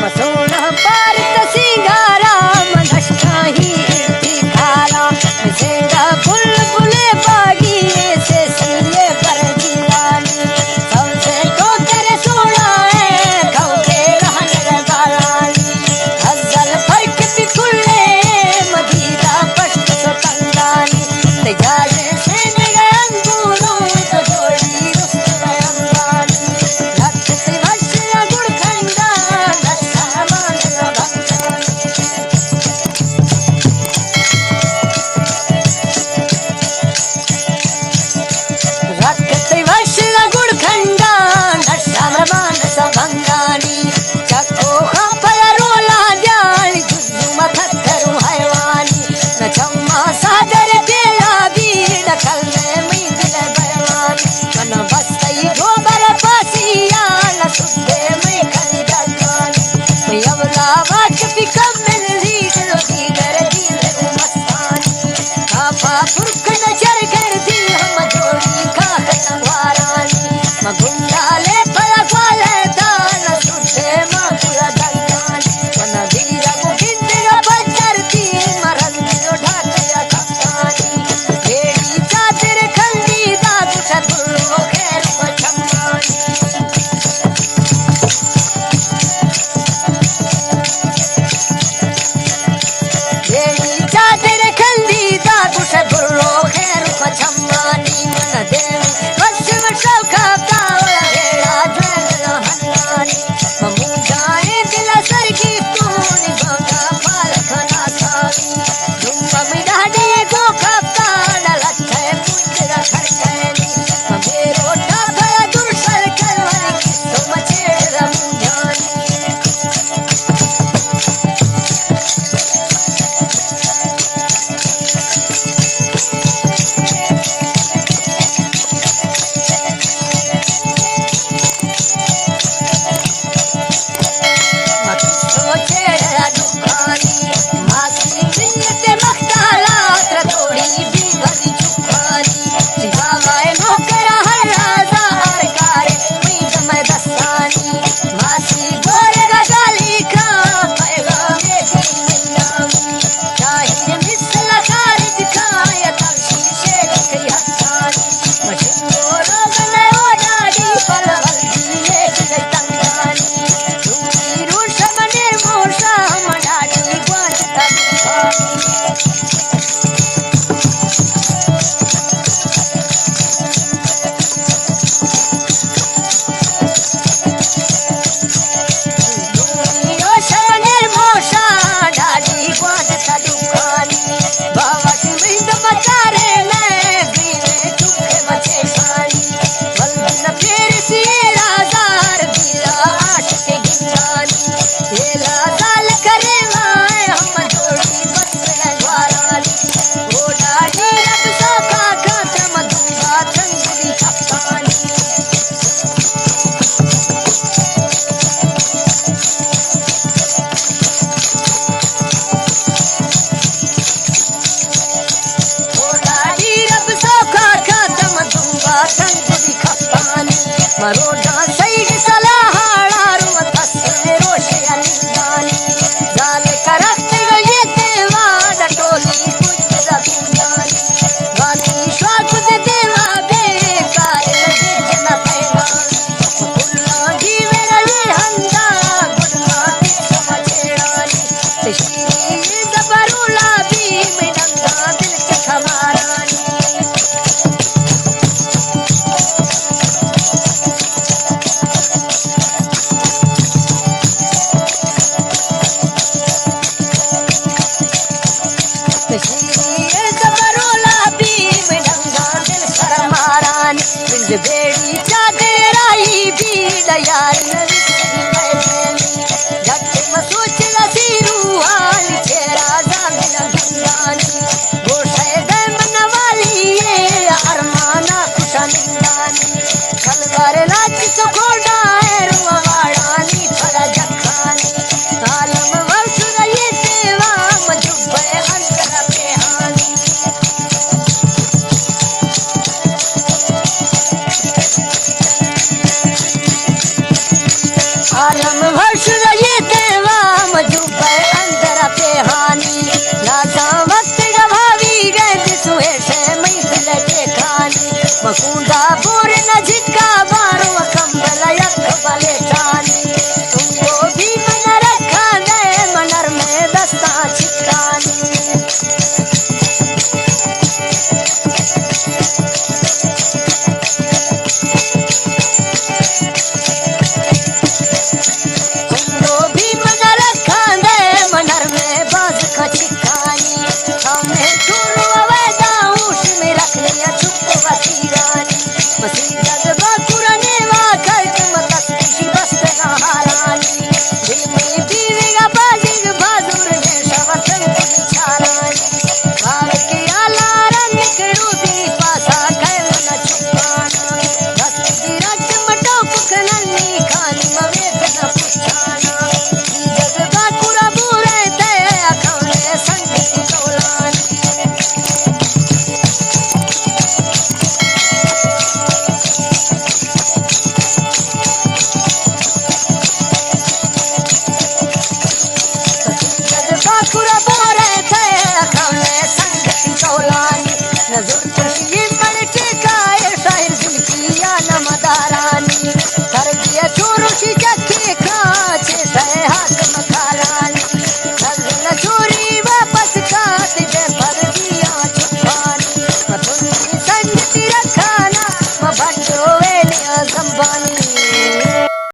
مسوڑا پارت سینگارا، من دشتاں ہی تئی کارا، زندا بلبلے باگی، سے سیے پر جیلانی، سبزے کوتر سوڑا ہے، کھو کے رہن بالانی، ازل فرق پہ کلے، مدیدہ پشت ستنگانی، تجاج سے نگہ انگوروں، تو جوڑی رست امبانی۔ رکت وش گڑ کھنڈان، نشہ مرمان سبنگانی، چکو خاپل رولا دیانی، جزو مکھتر حیوانی، نہ چما سادر تیلا بی، نہ کل میں مئی دل بیوانی، من بس تئی گوبر پاسیا، نہ سدے مئی کلی دلانی، اولا واقفی کم مل ریڈ، دیگر دیگر مستانی، کافا پرکن چر گردی ہم جوڑی کاکت وارانی، مگنڈالے پلا گوالے دان، سوچے ما پورا دلانی، من دیرا گو گندگ پجر دی، مرن دلو ڈھاکیا کپتانی، بیڑی چادر کھندی داد، شکر خیر پچمانی۔ بیڑی چادر کھندی داد، گوش برو خیر پچمانی، من دیم پشم شوکا کاوڑ ویڑا جوین ہنانی، ممو جائیں دل سرگی تونی بانگا پالکنا کھانی، دم بمی ڈاڈی گو کپتان لٹھے پوچھ رکھڑکینی، مبیرو ڈاکھڑ دور سر کلوانی، قصو مچیڑ رمو جانی۔ سوچے ڈکھانی، ماسی منت مختالا تر توڑی بیولی چکھانی، جاوائے نوکر ہر رازا ہر کارے، مئی دم دستانی، ماسی گور گزالی کھان، پیغام دین نامی، شاہین مثل خارج کھان، یا ترشی شیر کئی حقانی، مشکور گنے او ڈاڈی پلول دینے کئی تنگانی، دوری روش منیر موشا ہم ڈاڈی گوانج تبکانی۔ دوری روش منیر موشا ڈاڈی گوانج تبکانی۔ باوش مند مچارے نئے بینے چکے بچے شانی، ولدن پیر سیلا زار بیلا عاشق گندانی، ایلا زال کرے وائے ہم جوڑی بس گوارانی، او ڈاڈی رب سوکا کھاتم دنگا تنگ دی کپتانی۔ او ڈاڈی رب سوکا کھاتم دنگا تنگ دی کپتانی، مروڈاں سید صلاح آڑا رو تسے روشے علی دانی، زال کرخت گئے دیوا ڈٹولی کچھ زبونانی، باقی شواگد دیوا بے کار لگے جنا پیغام۔ کلاں جیوڑ علی ہندا گڈ ماں سمجھڑانی، تشیری زبرولا بی میں ڈنگا دل چکھوارانی۔ عالم وش رہی دیوا مجوب اندر پیہانی، نازاں وقت گواوی گئے بسوئے سے مئی دل ٹیکانی، مکوندا بور نہ جھکا بارو کمبل یک بلے ٹانی، تم کو بھی من رکھا گئے منر میں دستاں چھکانی۔ کنڈو بھی من رکھاں دے منر میں باز کچکانی، ہمیں ٹورو ویدا اوش میں رکھنے چپ وسیرانی، مسیح جذبہ قرآن وا کر کے متس کشی بست نہ حالانی، دل میں بیوے گا بازی بازور میں شوتن چارانی۔ کاوڑ کے آلارا نکڑو دی پاسا کئے من چپانا۔ دست دی رٹ مٹو پکننی کانی موے بنا پچھانا۔ جذبہ پورا بورے تے اکھانے سنگ ٹولانی۔ جذبہ پورا بورے تے اکھانے سنگ ٹولانی۔ نظر